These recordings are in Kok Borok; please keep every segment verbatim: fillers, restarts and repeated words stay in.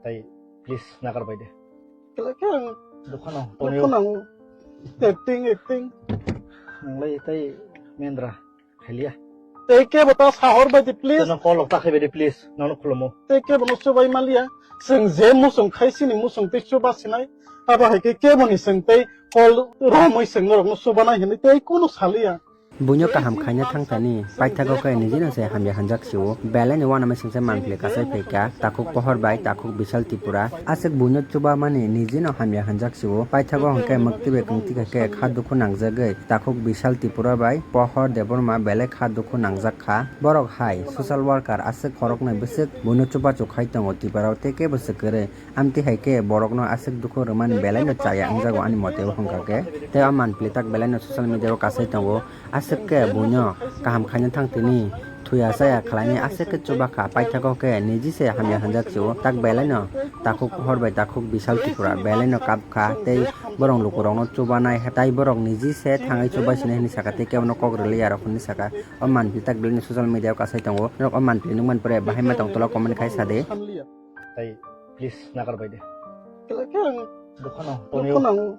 Tai please nagar bai de. Kela khe ang Dukhan ang tonio. Dukhan ang acting, acting. Ang lai tai mendra khailiya. Tei kebo ta sahor bai di, please. Teno call ta khai bai di, please. Nono khulumo. Tei kebo no chubai maliya. Chwng je muchung khai sini muchung tei chuba sinai. Abo hai khe kebo ni chwng tei call romwi chwng norok no chubanai hinwi tei kunu saliya. Buino kaham khaina thangthani, paithago khe nijino se hamya hwnjak sio. Belai ni uanama singsa manpli kasai phaikha, takhuk pohor bai takhuk Bishal Tripura. Aswk buino chubamani nijino hamya hwnjak sio. Paithago hwnkhe mwktwi bai kwngtwi kha khe kha dukhu nangjagwi takhuk Bishal Tripura bai pohor Debbarma belai kha dukhu nangjak kha. Borok hai social worker aswk khoroknwi bwswk buino chubachu khai tongo Tripura o tei kebo se kwrwi. Amtwi hai khe borokno aswk dukhu rwmani belai no chaya wngjago ani mote bo hwnkha khe. Tei o manpli tak belai no social media o kasai tongo. Aswk khe buino kaham khaina thang tini thuya chaya khlainai aswk khe chuba kha. Paithago khe niji se hamya hwnjak sio. Tak belai no takhuk hor bai takhuk Bishal Tripura belai no kap kha tei borok lukurok no chubanai. Tai borok niji se thangwi chubai sinai hinwi saka tei kebo no kok rwliya rok hinwi saka. O manpli tak belai no social media o kasai tongo. Norok o manpli nukmani pore bahai ma tong tolo comment khai sa de. Tai please nagar bai de. Kela khe ang Dukhan ang tonio. Dukhan ang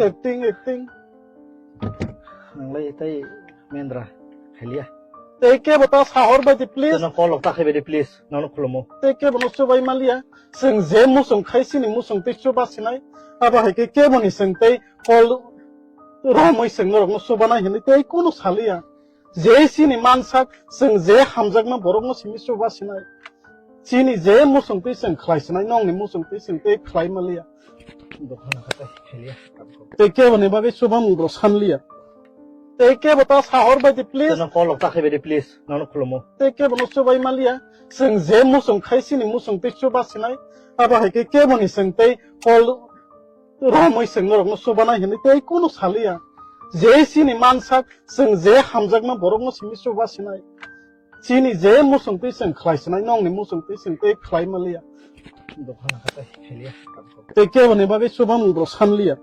acting, acting. Ang lai tai mendra khailiya. Tei kebo ta sahor bai di, please. Teno call ta khai bai di, please. Nono khulumo. Tei kebo no chubai maliya. Chwng je muchung khai sini muchung tei chuba sinai. Abo hai khe kebo ni chwng tei call romwi chwng norok no chubanai hinwi tei kunu saliya. Je chini mansak, chwng je hamjakma borokno simi chuba sinai. Chini je muchungtwi chwng khlai sinai, nokni muchungtwi chwng tei khlai maliya. Tei kebo ni bagwi chubamung rok sanliya. Tei kebo ta sahor bai di, please. Teno call ta khai bai di, please. Nono khulumo. Tei kebo no chubai maliya. Chwng je muchung khai chini muchungtwi chuba sinai. Abo hai khe kebo ni chwng tei call romwi chwng norokno chubanai hinwi tei kunu saliya. Je chini mansak, chwng je hamjakma borokno simi chuba sinai. Chini je muchungtwi chwng khlai sinai, nokni muchungtwi chwng tei khlai maliya. Tei kebo ni bagwi chubamung rok sanliya.